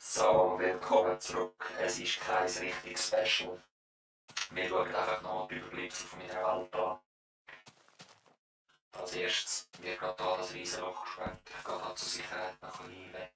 So, willkommen zurück. Es ist kein richtiges Special. Wir schauen einfach noch die Überbleibsel von meiner Welt an. Als erstes wird gerade hier das Riesenloch gesprengt. Ich gehe da zur Sicherheit noch ein bisschen weg.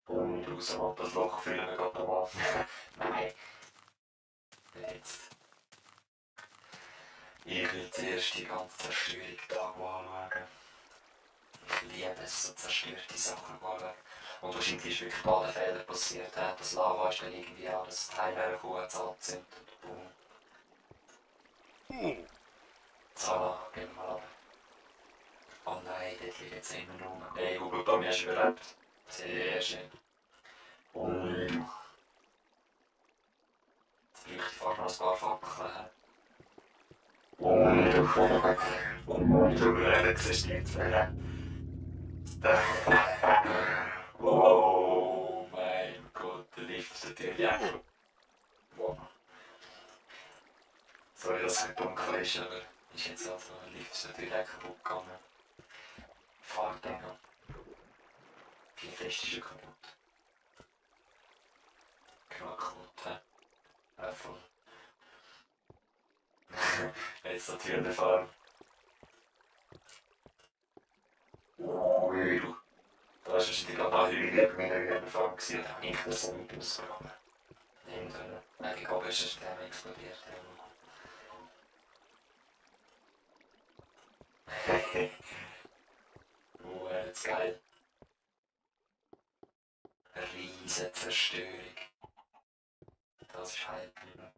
Und raus will das Loch füllen wir gerade nochmal. Nein. Jetzt. Ich will zuerst die ganze Zerstörung da anschauen. Ich liebe es, so zerstörte Sachen anschauen. Und wahrscheinlich ist wirklich da der Fehler passiert. Das Lava ist dann irgendwie an das Teil hergekommen, hat es angezündet. Boom. So, gehen wir mal runter. Oh nein, dort liegt jetzt immer rum. Hey, Hugo, Tommy, hast du überlebt? Sehr schön. Und jetzt brauche ich fast noch ein paar Fackeln. Und du existiert werden. Oh mein Gott, der Lift ist natürlich einfach. Wow. Sorry, dass es dunkel ist, aber ist jetzt also der Lift ist natürlich kaputt gegangen. Fahrt den ab. Wie fest ist er kaputt? Genau kaputt, hä? Voll. Jetzt natürlich der Farm. Ui, du. Da war wahrscheinlich gerade noch Hügel bei meiner Farm gewesen. Da habe ich das so nicht ausgegraben. Nehmen können. Nein, ich glaube, es ist der explodiert. Jetzt geil. Eine riesige Zerstörung. Das ist halt geblieben.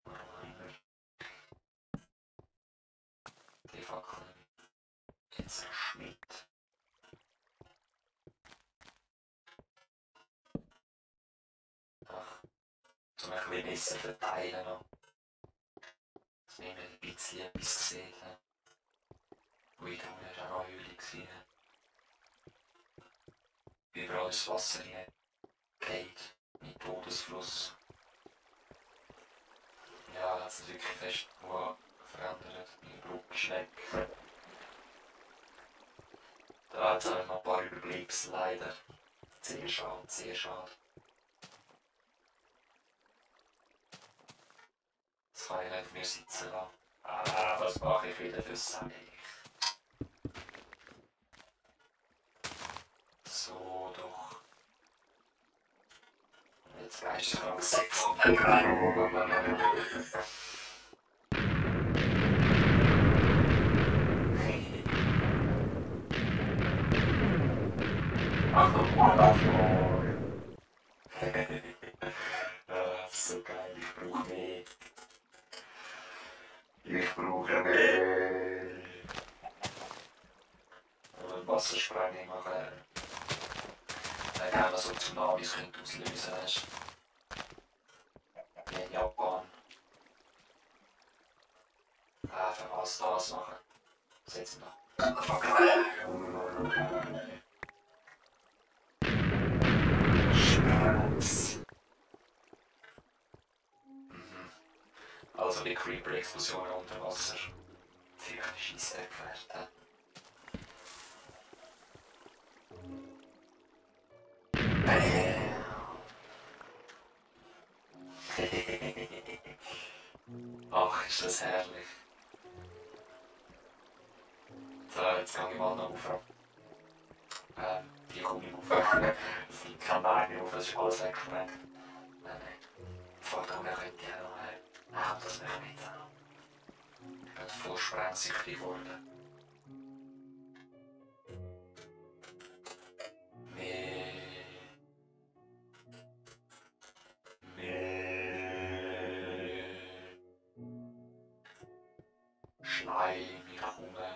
Warum immer. Die Fackeln. Jetzt Schmied. Ach, zum ein bisschen besser verteilen noch. Dass wir ein bisschen etwas gesehen haben. Ui, da war auch noch eine Höhle gewesen. Überall ist Wasser hineingeht. Mit Todesfluss. Ja, das ist wirklich fest verändert. Meine Brücke ist weg. Da hat es noch ein paar Überbleibsel leider. Sehr schade, sehr schade. Das kann ich nicht auf mir sitzen lassen. Ah, was mache ich wieder für Sack? So doch. Jetzt geisteskrank setzen. So geil, ich brauche mehr. Ich brauche mehr. Und Wassersprengung machen. Wenn man so Tsunamis könnte auslösen, weißt du? Wie in Japan. Für was das machen? Setzen noch. Schmerz. Also die Creeper-Explosionen unter Wasser. Für eine Scheisse erklärt. Ach, ist das herrlich. So, jetzt gehe ich mal noch rauf. Die komme ich rauf. Es liegt kein Weg mehr rauf, es ist alles weggesprengt. Nein. Fahrt auch mehr könnte ich auch noch heim. Nein, das nicht mit. Ich bin voll sprengsichtig geworden. Schleim, ich komme.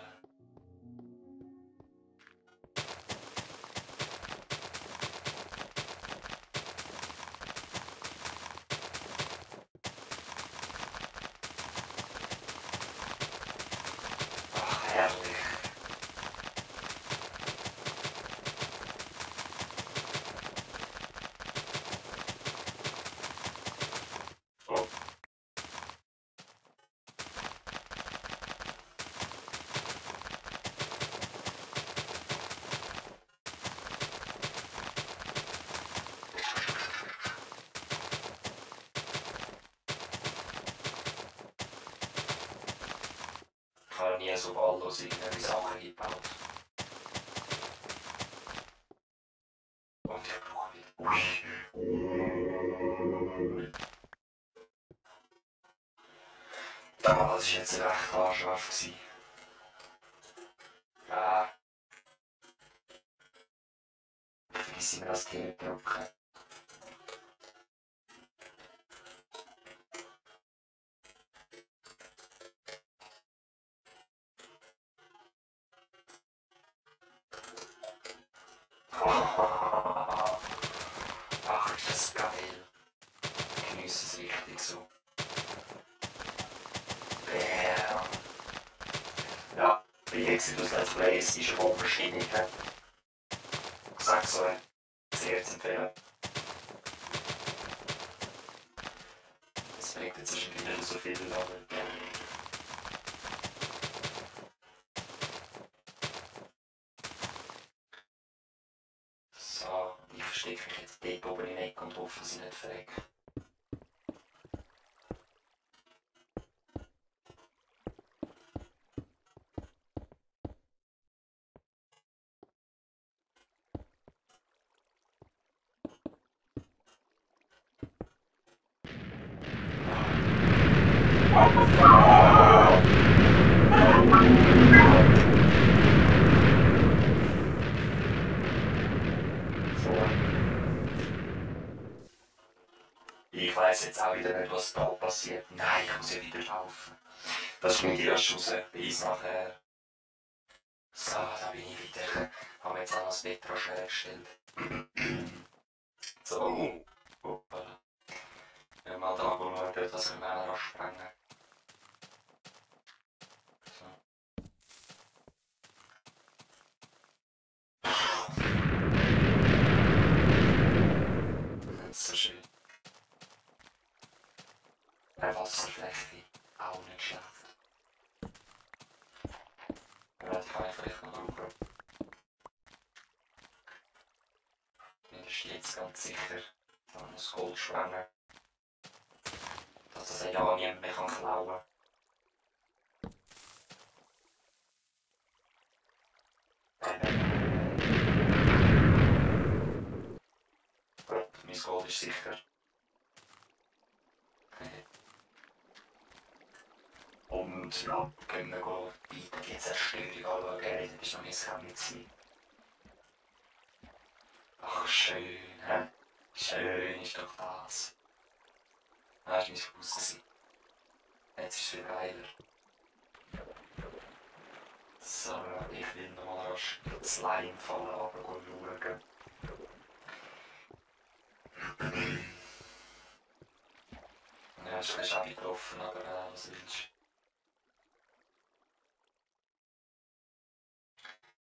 Ach, herrlich. Oh. noch nie so wahllos irgendwelche Sachen eingebaut. Und ich brauche wieder. Ui. Damals war jetzt recht haarscharf. Ja. Vergiss immer das Tee drücken. Ach, ist das geil. Ich genieße es richtig so. Bam. Ja, wie gesagt, das Let's Play ist schon unterschiedlich. Ich sag's euch, sehr zu empfehlen. Es bringt jetzt wahrscheinlich nicht so viel, aber so, ich verstecke mich jetzt dort oben in der Ecke und hoffe, dass ich nicht verrecke. Ich weiss jetzt auch wieder nicht, was da passiert. Nein, ich muss ja wieder laufen. Das schneide ich erst raus, bis nachher. So, da bin ich wieder. Habe jetzt auch das Wetter schwer gestellt. So, hoppala. Wenn mal da schauen, dass wir mehr sprengen. So. Das ist so schön. Eine Wasserfläche, auch nicht schlecht. Ja, die kann ich vielleicht noch brauchen. Mindestens jetzt ganz sicher. Da muss Gold sprengen. Dass das ja niemand mehr klauen kann. Gut, mein Gold ist sicher. Und ja, können wir weiter die Zerstörung anschauen. Das war noch nicht gewesen. Ach, schön, hä? Schön ist doch das. Das war mein Haus. Jetzt ist es viel geiler. So, ich will noch mal rasch das Leim fallen, aber schauen. Ja, ist ein bisschen abgelaufen, aber was willst du?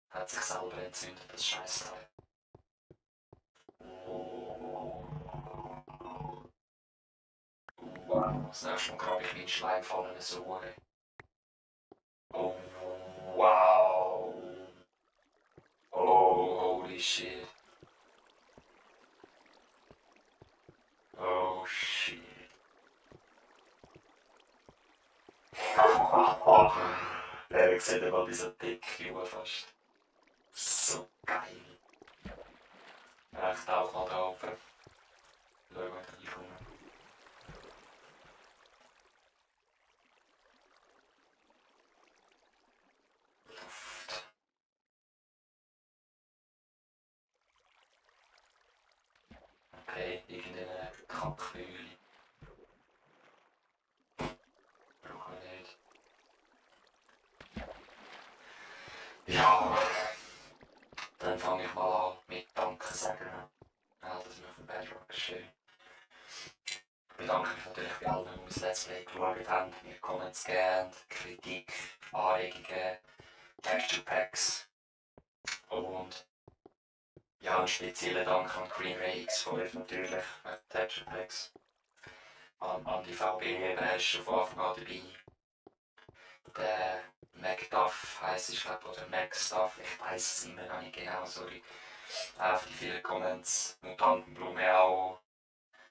Hat sich selber entzündet, das Scheißteil. Das nächste Mal grabe ich meinen Schleimfallen so. Oh, wow. Oh, holy shit. Oh, shit. Ja, ich sehe mal diese Decke fast. So geil. Echt auch mal da oben. Schauen wir mal reinkommen. Luft. Okay, irgendeine Kackhöhle. Brauchen wir nicht. Ja, dann fange ich mal an mit Danke sagen. Ja, das ist auf dem Bedrock schön. Ich bedanke mich natürlich bei allen, die mein Let's Play geschaut haben, mir Comments gegeben, Kritik, Anregungen, Texture Packs. Und ja, einen speziellen Dank an Green Ray X5 natürlich, mit Texture Packs. An die VB, der ist schon von Anfang an dabei. Der MacDuff heisst es, glaube oder MacStuff, ich weiß es immer noch nicht genau, sorry. Auch für die vielen Comments, Mutantenblume auch,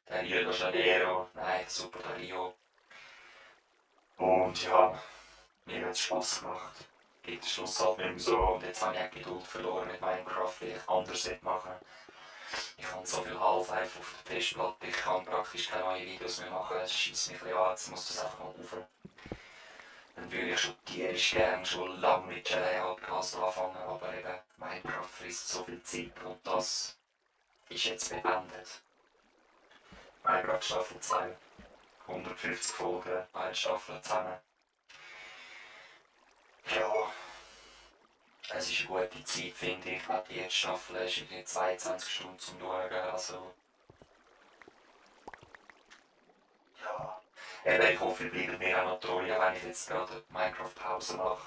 der Rio de Janeiro, nein, super der Rio. Und ja, Mir hat es Spass gemacht. Gibt es Schluss halt nicht mehr so und jetzt habe ich die Geduld verloren mit Minecraft, wie ich anders machen. Ich habe so viel Half-Life auf der Festplatte, ich kann praktisch keine neuen Videos mehr machen, es scheisst mich ein bisschen an, jetzt muss das einfach mal aufhören. Dann würde ich schon tierisch gerne schon lange mit Jedi Outcast anfangen, aber eben Minecraft frisst so viel Zeit und das ist jetzt beendet. Minecraft Staffel 2, 150 Folgen, beide Staffeln zusammen. Ja, es ist eine gute Zeit, finde ich. Die erste Staffel ist irgendwie 22 Stunden zum Schauen, also ja. Eben, ich hoffe, ihr bleibt mir auch noch treu, wenn ich jetzt gerade Minecraft-Pause mache.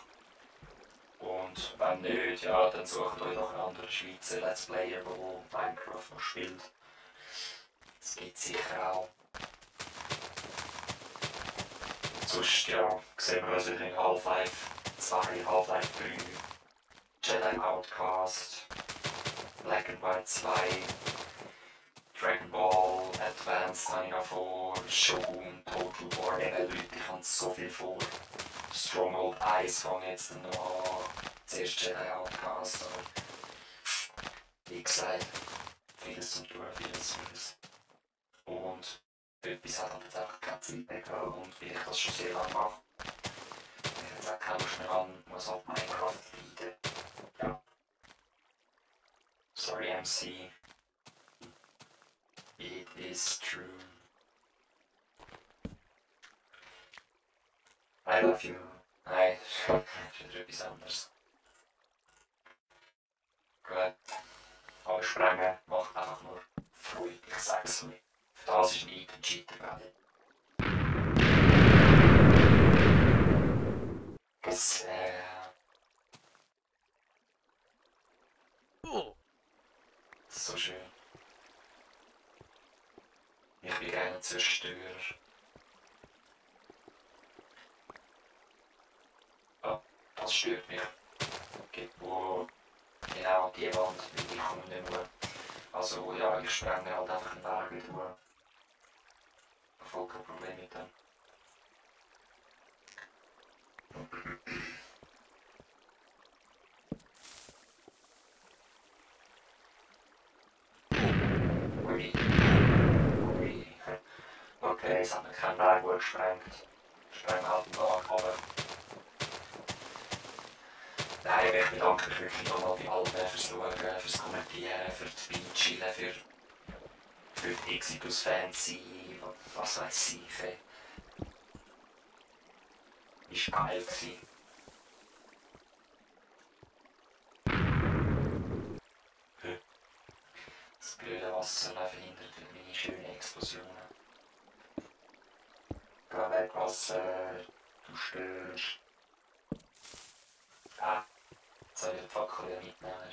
Und wenn nicht, ja, dann sucht euch noch einen anderen Schweizer Let's Player, der Minecraft noch spielt. Das gibt es sicher auch. Und sonst, ja, sehen wir uns wieder in Half-Life 2, Half-Life 3, Jedi Outcast, Black and White 2, Dragon Ball, Advanced habe ich noch vor, Shogun, Total War, eben Leute, ich habe so viel vor. Stronghold 1 fange jetzt noch an, zuerst Jedi Outcast, aber wie gesagt, vieles zum tun, vieles. Und etwas hat jetzt einfach keine Zeit mehr gehabt und weil ich das schon sehr lange mache, ich jetzt auch keine Lust mehr an, muss halt Minecraft leiden. Ja. Sorry MC. It is true. I love you. Nein, ist wieder etwas anderes. Gut. Aber Sprengen macht einfach nur Freude, ich sag's euch. Für das ist nicht ein Cheater, gell? So schön. Ich bin gerne Zerstörer. Oh, das stört mich. Wo genau die Wand, weil ich komme nicht mehr. Also ja, ich sprenge halt einfach einen Weg wieder durch. Voll kein Problem mit dem. Ui. Ui. Okay, es hat mir keinen Weg gut gesprengt. Ich spreng halt einen Weg, aber... Nein, ich bedanke mich wirklich nochmal bei allen fürs Schauen, fürs Kommentieren, für das Beichillen, für die Exodus-Fans sein, was weiß ich. Ist geil gewesen. Das blöde Wasser verhindert meine schönen Explosionen. Geh weg, Wasser, du störst. Ah, jetzt soll ich die Fackel wieder mitnehmen.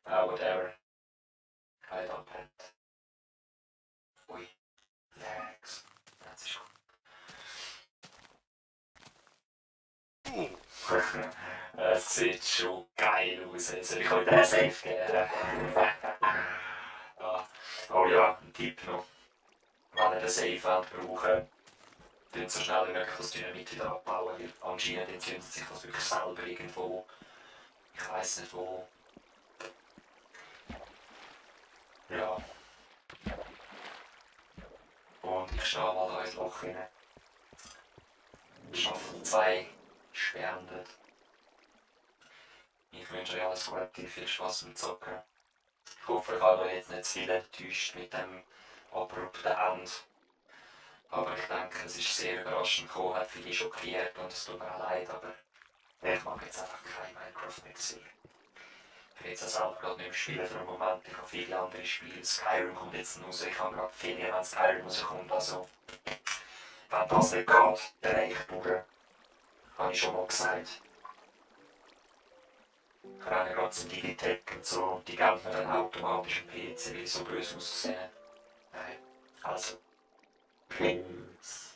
Ah, whatever. Kein abhängt. Ui, Lags. Das ist gut. Es sieht schon geil aus. Soll ich euch den Safe geben? Ah. Oh ja, ein Tipp noch. Wenn ihr den Safe wollt brauchen, tun so schnell wie möglich das Dynamit wieder abbauen, weil anscheinend entzündet sich das wirklich selber irgendwo. Ich weiss nicht wo. Ja. Und ich stehe mal da ins Loch rein. Staffel 2 ist beendet. Ich wünsche euch alles Gute, viel Spaß beim Zocken. Ich hoffe, ich habe euch jetzt nicht zu viel enttäuscht mit dem abrupten Ende. Aber ich denke, es ist sehr überraschend gekommen, hat viele schockiert und es tut mir auch leid, aber ich mag jetzt einfach kein Minecraft mehr sehen. Ich will jetzt auch selber gerade nicht mehr spielen für einen Moment, ich habe viele andere Spiele, Skyrim kommt jetzt raus, ich habe gerade Ferien, wenn Skyrim rauskommt, also wenn das nicht geht, dann reicht Bruder. Habe ich schon mal gesagt. Ich renne gerade zum Digitech und so, die geben mir dann automatisch einen PC, weil ich so böse aussehen. Nein, also, Peace.